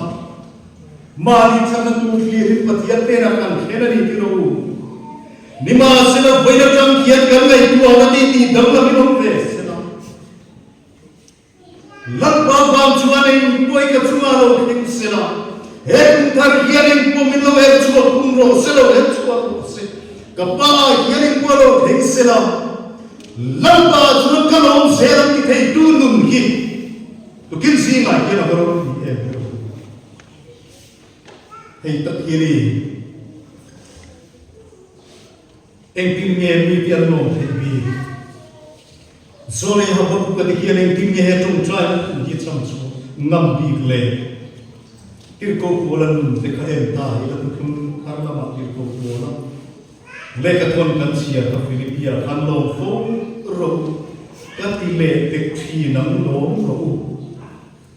Mahni thatna tur hlirin Pathian hnenah kan thlen a ni ti lo u. Nimahsela vawi atang hian kan ngaihtuahna tih tih danglam in awm ve sela. Lalpa vang chuan eng pawi ka chungah lo thleng sela, he kum thar hian eng pawh min lo her chhuak kum rawh se lo her chhuak rawh se, ka pa ah hian eng pawh lo thleng sela, Lalpa chuan ka lawm zel ang ti theitu nun hi tukin zingah hian a va ropui em em. Hei tak hi a ni. Engtin nge mite an lawm theih bik? Zawlei Habakkuk-a te hian engtin nge he tawngtaina thu hi cham chu ngam bik le? Tirhkoh Paula nun te kha en ta ila thuthlung thar lamah Tirhkoh Paula lehkha thawn kan chhiar kha Philippia khan lawm fo rawh u, ka ti leh tek thin ang lawm rawh u.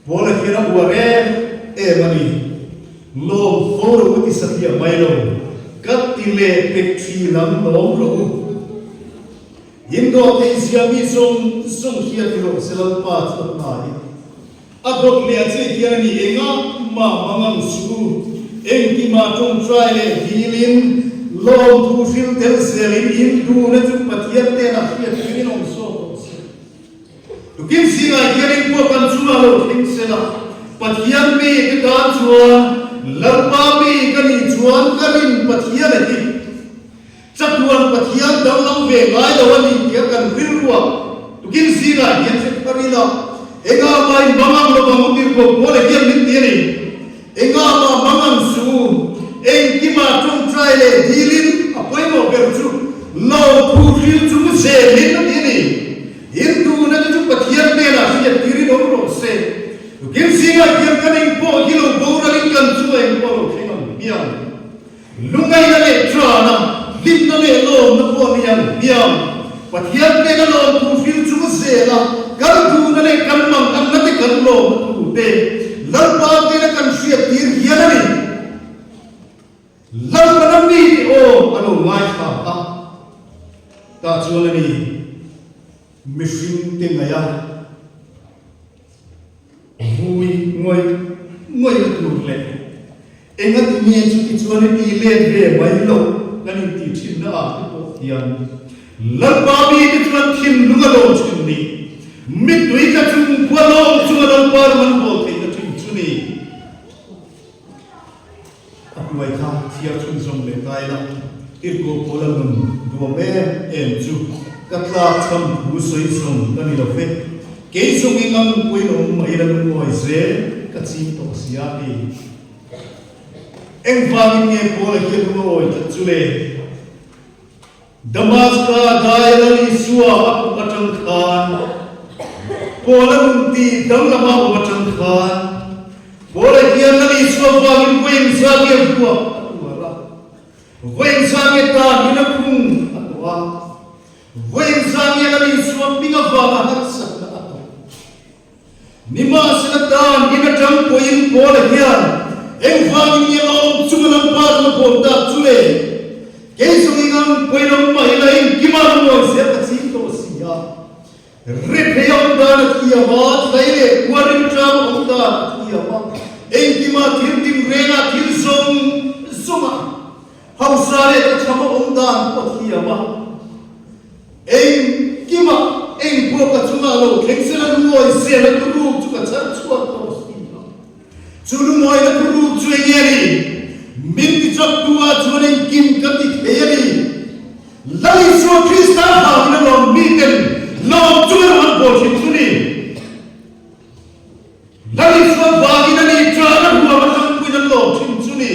Paula hian a uar em em a ni. Lawm fo rawh u ti satliah mai lo, ka ti leh tek thin ang lawm rawh u. In dawt theih zia mi zawng zawng hriat i rawh se Lalpa chu a hnai. A dawt leh a che hian a ni engah mah mangang suh u. Engkimah tawngtai leh dilin lawmthu hril tel zelin in duhna chu Pathian tena hriat turin awm zawk rawh se. Tukin zingah hian in pawh kan chungah lo thleng se la, Pathian mi ka tan chuan Lalpa mi ka nih chuan ka rin Pathian a hi. Chatuan Pathian danglam ve ngai lo a ni tia kan rilruah tukin zingah hian hre thar ila, engah mah in mangang lo vang u tirhkoh Paula hian min ti a ni. Engah mah mangang suh u, engkimah tawngtai leh dilin a pawimawh ber chu lo phuhril chung zelin a ti a ni. In duhna te chu Pathian hnenah hriat tirin awm rawh se. Tukin zingah hian kan engpawh hi lo boralin kan chungah engpawh lo thleng ang hmiang. Lungaina leh ṭana, hlimna leh lawmna pawh ni ang hmiang. Pathian hnena lawmthu hril chung zela kan duhna leh kan manganna te kan lawmna thu te Lalpa hnena kan hriat tir hian a ni. Lalpana mite aw a lo ngaithla a, tah chuan a ni mihring te ngaih a. Vui ngawih ngawihna tur leh engati nge chuti chuan i ti let ve mai loh kan intih thinna ah te pawh hian Lalpa mite chuan thinlung a lawm thin ni. Mittui tla chung khua lawm chunga Lalpa ram an bawl theihna thin chu ni. A hnuai kha thiar chhunzawm leh ta ila, Tirhkoh Paula nun duam em em chu ka tlak chham thu sawi zawng ka ni lo ve. Kei zawng eng ang pawhin awm mah ila lungawi zel ka ching tawh si a ti. Engvangin nge Paula hian lungawi tlat chu le? Damaska dai Lal Isua a hmuh atang khan, Paula nun tih danglam a awm atang khan, Paula hian Lal Isua vangin vawiin zâ nge vuak a tuar a, vawiin zâ nge tan in a khung a tawh a, vawiin zâ nge Lal Isua hming avanga harsatna a tawh. Nimahsela tan in atang pawhin Paula hian engvangin nge lawm chunga Lalpa ram a bawl tak chu le? Kei zawng eng ang pawhin awm mah ila engkima lungawi zel ka ching tawh si a. Rephei a awm dan a thiam a, thlai leh khua rimtlang a awm dan a thiam a, engkima thil tinrengah thil zawng zawngah hausa leh tlachham a awm dan pawh a thiam a. Engkimah eng pawh ka chungah lo thleng sela lungawi zela thuruk chu ka chhar chhuak tawh si a. Chu lungawina thuruk chu eng nge ni? Min ti chak tu ah chuan engkim ka ti thei a ni. Lal Isua Krista vangin a lawm miten lawm chunga ram an bawl thin chu ni. Lal Isua vangin a ni ṭana huam atang puiin an lawm thin chu ni.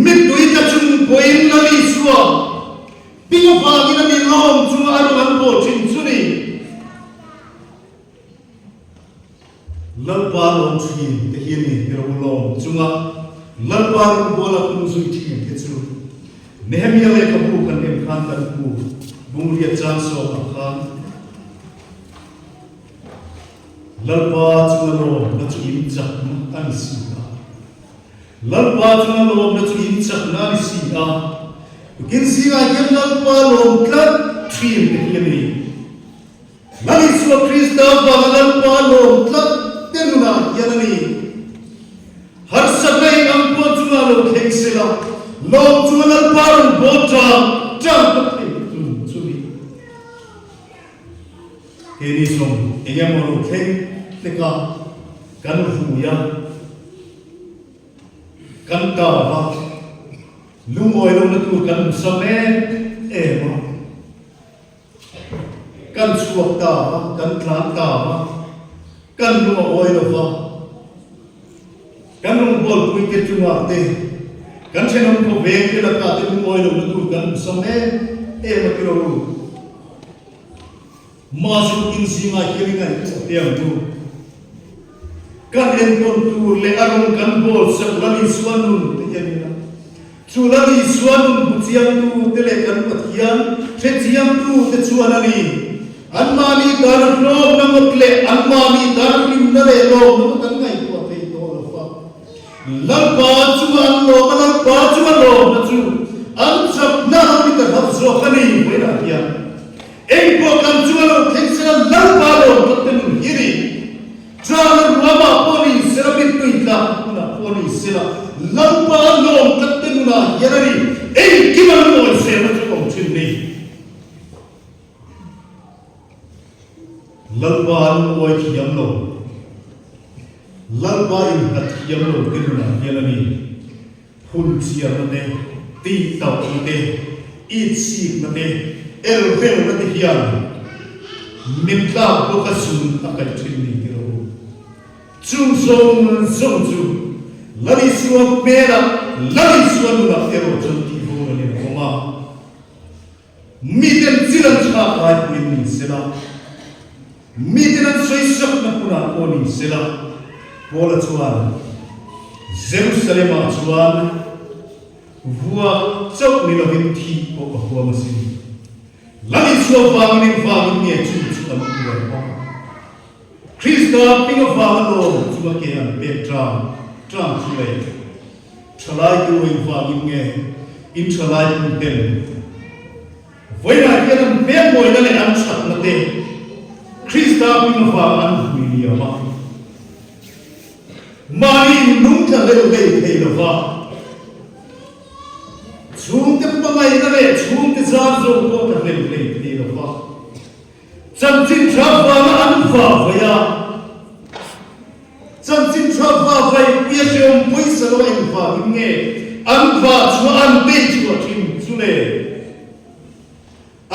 Mittui tla chung pawhin Lal Isua ping avangin a ni lawm chunga a rawn an bawl thin chu ni. Lalpa lawm thin te hi a ni ti lo lawm chunga Lalpa rawngbawla kum zui thin te chu Nehemia lehkhabu kan en khan kan hmu bungriat chang sawmah khan Lalpa chunga lawmna chu in chakna a ni si a. Lalpa chunga lawmna chu in chakna a ni si a, tukin zingah hian Lalpa lawm tlat thin te hi a ni. Lal Isua Krista vanga Lalpa lawm tlat te nunah hian a ni. Harsatna eng ang pawh chungah lo thleng sela, lawm chunga Lalpa rawn bawl tang tang ka theih nun chu ni. Keini zawng eng emaw lo thleng hlek a, kan vui a. Kan kau a, lungawi lohna tur kan hmu sa em em a, kan chhuak ta a, kan tlan ta a, kan lung a awi lo va, kan rawngbawlpuite chungah te. Kan thenawm khawveng te lakah te lungawi lohna tur kan hmu sam em em a ti ro u. Mahse tukin zingah hian i ngaihtuah te ang u. Kan entawn tur leh a rawng kan bawl sak Lal Isua nun te hian ila. Chu Lal Isua nun hmu chiangtu te leh kan Pathian hre chiangtu te chuan a ni. Anmahni tan a hlawmna ngawt leh anmahni tan a hlimna leh lawmna ngawt an ngaihtuah thei tawh lo va. Lalpa chunga an lawm a, Lalpa chunga lawmna chu an chakna lo ni ta hlauh zawk a ni. Vawiinah hian engpawh kan chunga lo thleng sela Lalpa lawm tlat te nun hi a ni. Chana ruamah pawh ni sela, mittui tlak hunah pawh ni sela, Lalpa lawm tlat te nunah hian a ni. Engkim an ngawi selna chu awm thin ni. Lalpa an ngawi thiam lo. Lalpa innghat thiam lo te nunah hian a ni. Phun chiarna te, tih tauhna te, it sikna te, el velna te hian min tlak bawk a zun a kaih thin ni ti rawh u. Chung zawng zawng chu Lal Isua hmelah, Lal Isua nunah erawh chuan tih vur an inawm a. Miten chil an thlak lai pawhin ni sela, miten an sawisakna hmunah pawh ni sela, Paula chuan Jerusalem-ah chuan vuak chauh ni lovin thih pawh a huam asin. Lal Isua vangin engvangin nge chu chu an tuar bawk? Krista hming avanga lawm chunga ke an pek tang tang chu le thalai tu engvangin nge in thalai pum ten vawiinah hian an hmelmawina leh an thatna te Krista hming avanga an vui liam a, mahni in lung tla hleuh hlei thei lova chhungte hmangaihna leh chhungte zar zawk pawh tla hleuh hlei thei lova. Chanchin tha vanga an va vai a, chanchin tha va vai puia hrehawm pawisa lo engvangin nge an va chhuah an tei chhuah thin chu le?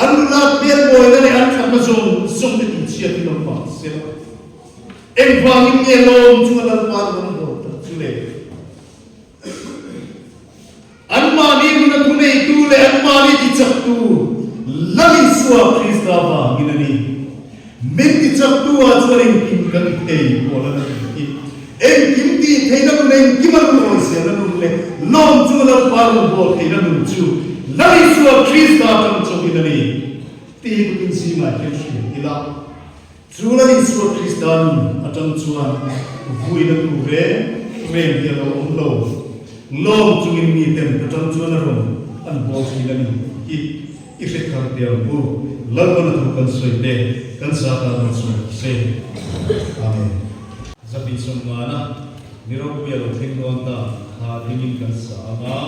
An nula hmel mawina leh an thatna zawng zawng te tihchhiat in awm mah sela, engvangin nge lawm chunga Lalpa an rawn hawn tak chu le? Anmahni nuna thuneitu leh anmahni tichaktu Lal Isua Krista vangin a ni. Min tichaktu ah chuan engkim kan thei pawl a la tih hi. Engkim tih theihna nun, engkim a lungawi zelna nun leh lawm chunga Lalpa rawnbawl theihna nun chu Lal Isua Krista atang chawkin a ni tih hi tukin zingah hian hriat ila. Chu Lal Isua Krista nun atang chuan vuina tur reng reng hi a lo awm lo. Lawm chungin miten atang chuan a rawn an haw thin a ni hi i hre thar teh ang u. Lalpana thu kan sawi te kan za tan rawn sawi rawh se. Amen. Zahnih sawmngana ni ropui a lo thleng dawn ta kha dingin kan sa ang a,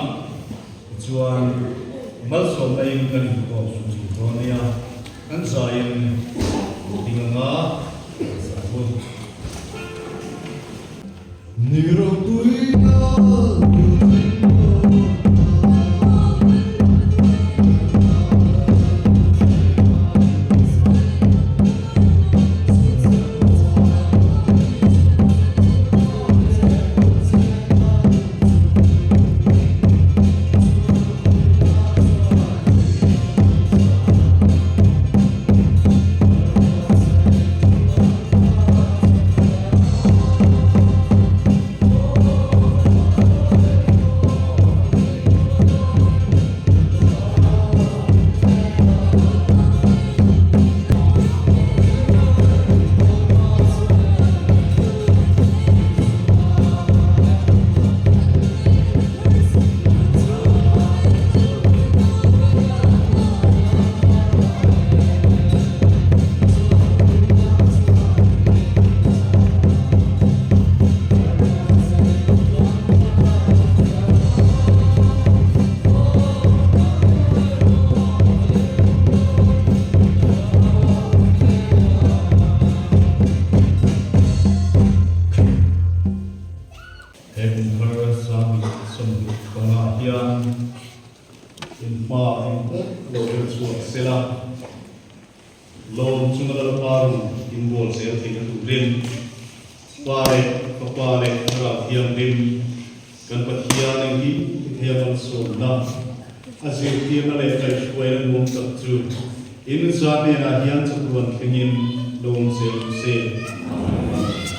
tichuan malsawmna in kan inkhawm chu thin dawn nia. Kan zaiin ding anga kan zai hun. Ni ropui a lo thleng dawn ta. He kumthar 2025 ah hian inhma engpawh lo vel chhuak sela, lawm chunga Lalpa run inbual zel theihna turin Pa leh Fapa leh Thlarau Thianghlim. Kan Pathian engkim ti thei a malsawmna, a zirtirna leh kaihhruaina nuam tak chu in za hnenah hian chatuan thlengin lo awm zel rawh se. Amen.